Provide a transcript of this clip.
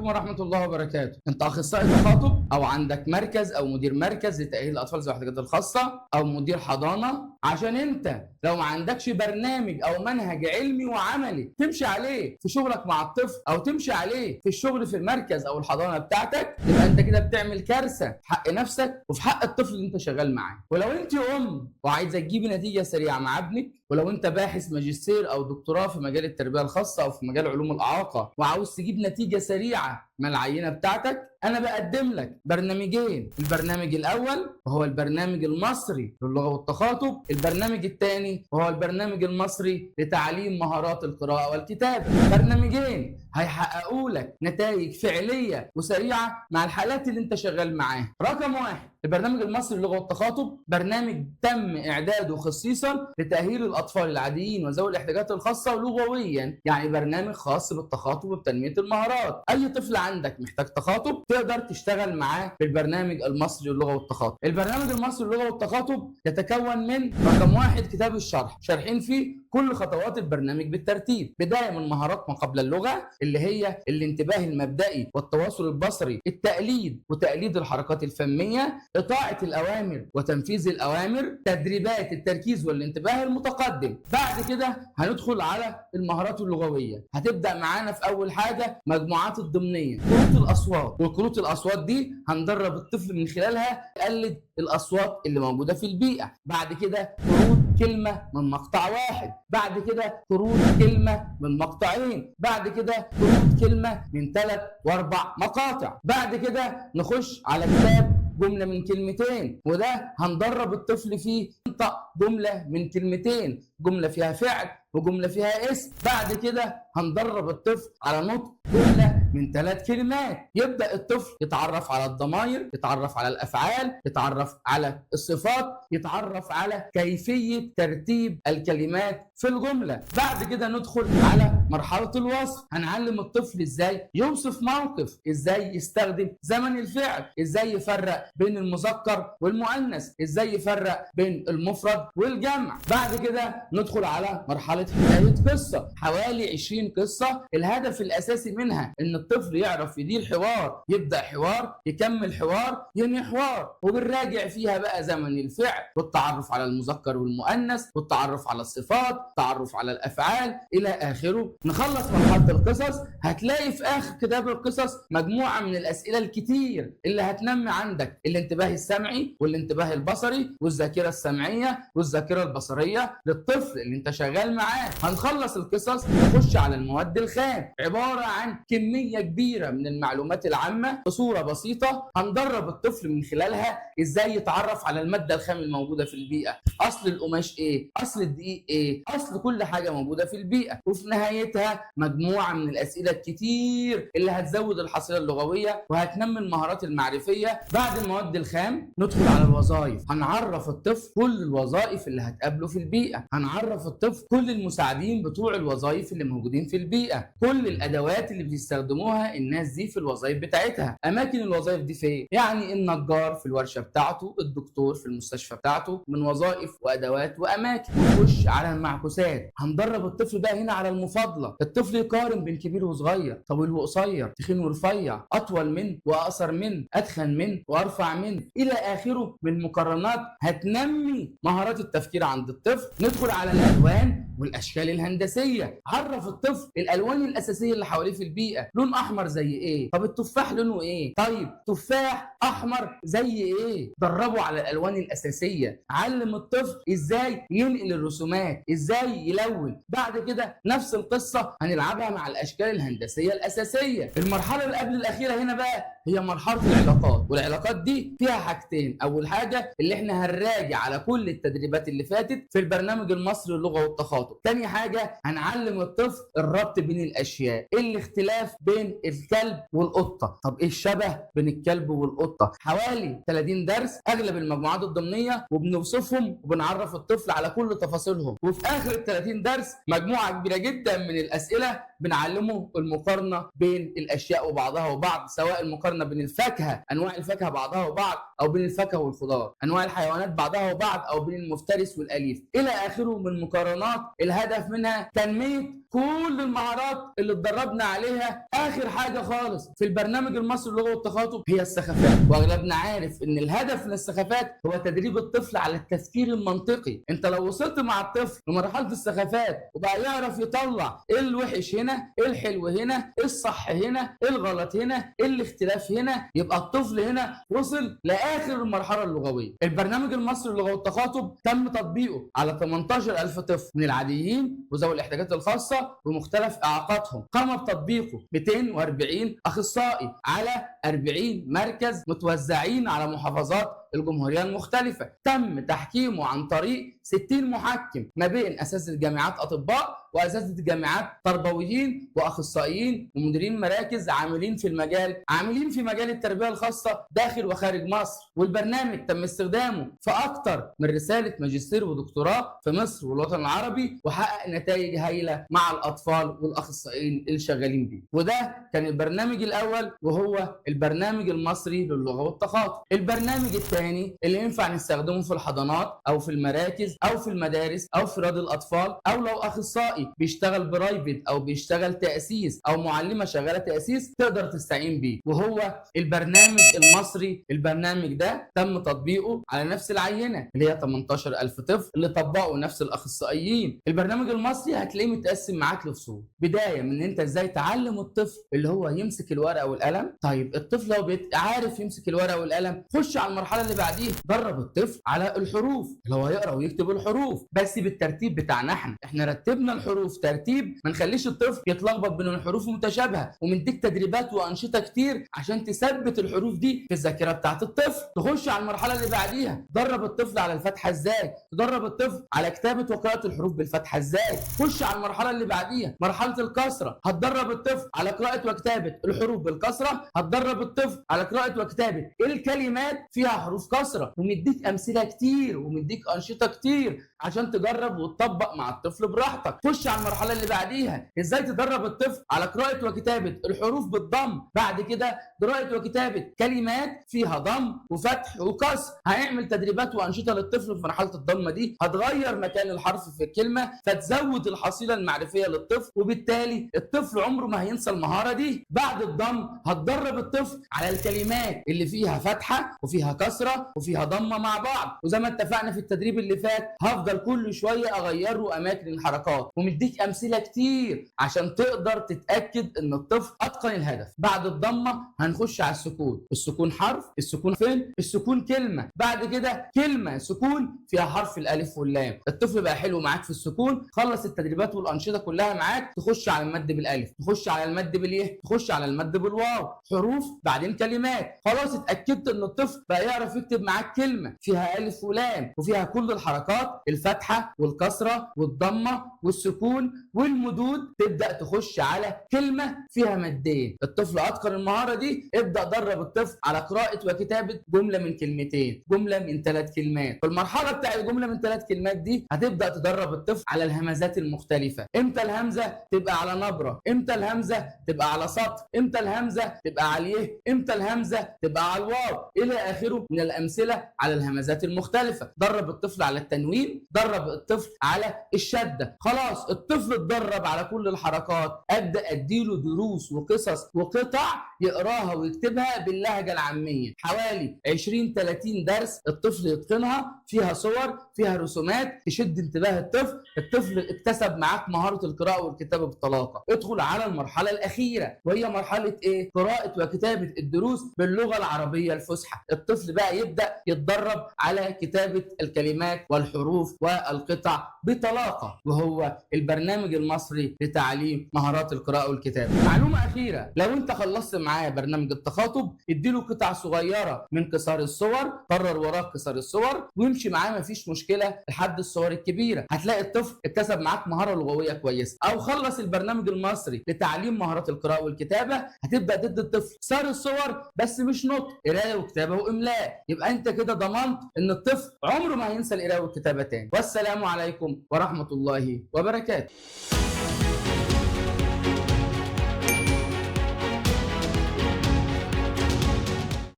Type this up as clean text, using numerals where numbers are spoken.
عليكم ورحمة الله وبركاته. انت اخصائي تخاطب او عندك مركز او مدير مركز لتأهيل الاطفال ذوي الاحتياجات الخاصة او مدير حضانة، عشان انت لو ما عندكش برنامج او منهج علمي وعملي تمشي عليه في شغلك مع الطفل او تمشي عليه في الشغل في المركز او الحضانة بتاعتك، يبقى انت كده بتعمل كارثة في حق نفسك وفي حق الطفل اللي انت شغال معاه. ولو انت ام وعايزة تجيبي نتيجة سريعة مع ابنك، ولو انت باحث ماجستير او دكتوراه في مجال التربية الخاصة او في مجال علوم الاعاقة وعاوز تجيب نتيجة سريعة مع العينة بتاعتك، انا بقدم لك برنامجين. البرنامج الاول وهو البرنامج المصري للغة والتخاطب، البرنامج الثاني وهو البرنامج المصري لتعليم مهارات القراءة والكتابة. برنامجين هيحققوا لك نتائج فعلية وسريعة مع الحالات اللي انت شغال معاها. رقم واحد، البرنامج المصري للغة والتخاطب، برنامج تم اعداده خصيصا لتأهيل الاطفال العاديين وذوي الاحتياجات الخاصة لغويا، يعني برنامج خاص بالتخاطب وبتنمية المهارات. اي طفل عندك محتاج تخاطب تقدر تشتغل معاه بالبرنامج المصري للغة والتخاطب. البرنامج المصري للغة والتخاطب يتكون من رقم واحد كتاب الشرح، شارحين فيه كل خطوات البرنامج بالترتيب، بداية من مهارات ما قبل اللغة اللي هي الانتباه المبدئي والتواصل البصري، التقليد وتقليد الحركات الفمية، إطاعة الأوامر وتنفيذ الأوامر، تدريبات التركيز والانتباه المتقدم. بعد كده هندخل على المهارات اللغوية. هتبدأ معانا في أول حاجة مجموعات الضمنية، كروت الأصوات، وكروت الأصوات دي هندرب الطفل من خلالها يقلد الأصوات اللي موجودة في البيئة. بعد كده كروت كلمة من مقطع واحد، بعد كده كروت كلمة من مقطعين، بعد كده كروت كلمة من 3 و4 مقاطع. بعد كده نخش على كتاب جملة من كلمتين، وده هندرب الطفل فيه ينطق جملة من كلمتين، جملة فيها فعل وجملة فيها اسم. بعد كده هندرب الطفل على نطق جملة من 3 كلمات. يبدأ الطفل يتعرف على الضمائر، يتعرف على الأفعال، يتعرف على الصفات، يتعرف على كيفية ترتيب الكلمات في الجملة. بعد كده ندخل على مرحلة الوصف. هنعلم الطفل ازاي يوصف موقف، ازاي يستخدم زمن الفعل، ازاي يفرق بين المذكر والمؤنث، ازاي يفرق بين المفرد والجمع. بعد كده ندخل على مرحلة حكاية قصة، حوالي 20 قصة. الهدف الأساسي منها إن الطفل يعرف يدير حوار، يبدأ حوار، يكمل حوار، ينهي حوار. وبنراجع فيها بقى زمن الفعل والتعرف على المذكر والمؤنث والتعرف على الصفات، التعرف على الأفعال إلى آخره. نخلص مرحلة القصص، هتلاقي في آخر كتاب القصص مجموعة من الأسئلة الكتير اللي هتنمي عندك الانتباه السمعي والانتباه البصري والذاكرة السمعية والذاكرة البصرية للطفل اللي انت شغال معاه. هنخلص القصص نخش على المواد الخام، عبارة عن كمية كبيرة من المعلومات العامة بصورة بسيطة هندرب الطفل من خلالها ازاي يتعرف على المادة الخام الموجودة في البيئة، اصل القماش ايه، اصل الدقيق ايه، اصل كل حاجة موجودة في البيئة. وفي نهايتها مجموعة من الأسئلة الكتير اللي هتزود الحصيلة اللغوية وهتنمي المهارات المعرفية. بعد المواد الخام ندخل على الوظائف. هنعرف الطفل كل الوظائف اللي هتقابله في البيئة، هنعرف الطفل كل المساعدين بتوع الوظائف اللي موجودين في البيئة، كل الأدوات اللي بيستخدموها الناس دي في الوظائف بتاعتها، أماكن الوظائف دي فين، يعني النجار في الورشة بتاعته، الدكتور في المستشفى بتاعته، من وظائف وأدوات وأماكن. نخش على المعكوسات. هندرب الطفل بقى هنا على المفاضلة، الطفل يقارن بين كبير وصغير، طويل وقصير، تخين ورفيع، أطول من وأقصر من، أتخن من وأرفع من، إلى آخره من مقارنات هتنمي مهارات التفكير عند الطفل. ندخل على الألوان والأشكال الهندسية. عرف الطفل الألوان الأساسية اللي حواليه في البيئة، لون أحمر زي إيه، طب التفاح لونه إيه، طيب تفاح أحمر زي إيه. دربه على الألوان الأساسية، علم الطفل إزاي ينقل الرسومات، إزاي يلون. بعد كده نفس القصة هنلعبها مع الأشكال الهندسية الأساسية. المرحلة اللي قبل الأخيرة هنا بقى هي مرحلة العلاقات، والعلاقات دي فيها حاجتين. أول حاجة اللي احنا هنراجع على كل التدريبات اللي فاتت في البرنامج المصري للغة والتخاطب. تاني حاجة هنعلم الطفل الربط بين الأشياء، ايه الاختلاف بين الكلب والقطة، طب ايه الشبه بين الكلب والقطة. حوالي 30 درس، أغلب المجموعات الضمنية، وبنوصفهم وبنعرف الطفل على كل تفاصيلهم. وفي آخر ال 30 درس مجموعة كبيرة جدا من الأسئلة بنعلمه المقارنة بين الأشياء وبعضها وبعض، سواء المقارنة بين الفاكهة، أنواع الفاكهة بعضها وبعض، أو بين الفاكهة والخضار، أنواع الحيوانات بعضها وبعض، أو بين المفترس والأليف، إلى آخره من مقارنات الهدف منها تنمية كل المهارات اللي اتدربنا عليها. اخر حاجة خالص في البرنامج المصري للغة والتخاطب هي السخافات، واغلبنا عارف ان الهدف من السخافات هو تدريب الطفل على التفكير المنطقي. انت لو وصلت مع الطفل لمرحلة السخافات وبقى يعرف يطلع ايه الوحش هنا، ايه الحلو هنا، ايه الصح هنا، ايه الغلط هنا، ايه الاختلاف هنا، يبقى الطفل هنا وصل لاخر المرحلة اللغوية. البرنامج المصري للغة والتخاطب تم تطبيقه على 18000 طفل من العاديين وذوي الاحتياجات الخاصة بمختلف اعاقاتهم. قام بتطبيقه 240 اخصائي على 40 مركز متوزعين على محافظات الجمهورية المختلفة. تم تحكيمه عن طريق 60 محكم ما بين اساتذة جامعات اطباء واساتذه جامعات تربويين واخصائيين ومديرين مراكز عاملين في المجال، عاملين في مجال التربية الخاصة داخل وخارج مصر. والبرنامج تم استخدامه في اكثر من رسالة ماجستير ودكتوراه في مصر والوطن العربي، وحقق نتائج هائلة مع الاطفال والاخصائيين اللي شغالين بيه. وده كان البرنامج الاول، وهو البرنامج المصري للغة والتخاطب. البرنامج الثاني اللي ينفع نستخدمه في الحضانات او في المراكز او في المدارس او في رياض الاطفال، او لو اخصائي بيشتغل private او بيشتغل تاسيس او معلمه شغالة تاسيس تقدر تستعين بيه، وهو البرنامج المصري. البرنامج ده تم تطبيقه على نفس العينة اللي هي 18000 طفل اللي طبقوا نفس الاخصائيين. البرنامج المصري هتلاقيه متقسم معاك لفصول، بداية من انت ازاي تعلم الطفل اللي هو يمسك الورقة والقلم. طيب الطفل لو عارف يمسك الورقة والقلم، خش على المرحلة اللي بعديها، درب الطفل على الحروف اللي هو يقرا ويكتب الحروف، بس بالترتيب بتاعنا احنا رتبنا الحروف ترتيب ما نخليش الطفل يتلخبط بين الحروف المتشابهة، ومنديك تدريبات وانشطه كتير عشان تثبت الحروف دي في الذاكرة بتاعت الطفل. تخش على المرحلة اللي بعديها، درب الطفل على الفتحة ازاي، تدرب الطفل على كتابه وقراءة الحروف بالفتحة ازاي. خش على المرحلة اللي بعديها، مرحلة الكسرة، هتدرب الطفل على قراءة وكتابه الحروف بالكسرة، هتدرب الطفل على قراءة وكتابه الكلمات فيها حروف كسره، ومديك امثلة كتير ومديك انشطة كتير عشان تجرب وتطبق مع الطفل براحتك. خش على المرحلة اللي بعديها، ازاي تدرب الطفل على قراءة وكتابه الحروف بالضم، بعد كده قراءة وكتابه كلمات فيها ضم وفتح وكسر. هنعمل تدريبات وانشطه للطفل في مرحلة الضمة دي، هتغير مكان الحرف في الكلمة فتزود الحصيلة المعرفيه للطفل، وبالتالي الطفل عمره ما هينسى المهارة دي. بعد الضم هتدرب الطفل على الكلمات اللي فيها فتحه وفيها كسره وفيها ضمه مع بعض، وزي ما اتفقنا في التدريب اللي فات هفضل كل شوية اغير له اماكن الحركات، ومديك امثلة كتير عشان تقدر تتاكد ان الطفل اتقن الهدف. بعد الضمة هنخش على السكون، السكون حرف، السكون فين، السكون كلمة، بعد كده كلمة سكون فيها حرف الالف واللام. الطفل بقى حلو معاك في السكون، خلص التدريبات والانشطه كلها معاك، تخش على المد بالالف، تخش على المد باليه، تخش على المد بالواو، حروف بعدين كلمات. خلاص اتاكدت ان الطفل بقى يعرف يكتب معاك كلمة فيها الف ولام وفيها كل الحركات، الفتحة والكسرة والضمه والسكون والمدود. تبدا تخش على كلمة فيها مدين. الطفل اتقن المهارة دي، ابدا درب الطفل على قراءة وكتابه جملة من كلمتين، جملة من 3 كلمات. في المرحلة بتاع الجملة من 3 كلمات دي هتبدا تدرب الطفل على الهمزات المختلفة. امتى الهمزة تبقى على نبره، امتى الهمزة تبقى على سطر، امتى الهمزة تبقى على اليه، امتى الهمزة تبقى على الواو، الى اخره من الامثلة على الهمزات المختلفة. درب الطفل على التنوين، درب الطفل على الشدة. خلاص الطفل اتدرب على كل الحركات، ابدا اديله دروس وقصص وقطع يقراها ويكتبها باللهجة العامية، حوالي 20 30 درس الطفل يتقنها، فيها صور فيها رسومات تشد انتباه الطفل. الطفل اكتسب معاك مهارة القراءة والكتابة بطلاقه. ادخل على المرحلة الاخيرة وهي مرحلة ايه؟ قراءة وكتابه الدروس باللغة العربية الفصحى. الطفل بقى يبدا يتدرب على كتابه الكلمات والحروف والقطع بطلاقه، وهو البرنامج المصري لتعليم مهارات القراءة والكتابة. معلومة اخيرة، لو انت خلصت معاه برنامج التخاطب اديله قطع صغيرة من قصار الصور، قرر وراك قصار الصور وامشي معاه مفيش مشكلة لحد الصور الكبيرة، هتلاقي الطفل اكتسب معاك مهارة لغوية كويسة. او خلص البرنامج المصري لتعليم مهارات القراءة والكتابة، هتبدا تدي الطفل قصار الصور بس مش نطق، قرايه وكتابه واملاء، يبقى انت كده ضمنت ان الطفل عمره ما هينسى القراية والكتابة تاني. والسلام عليكم ورحمة الله وبركاته.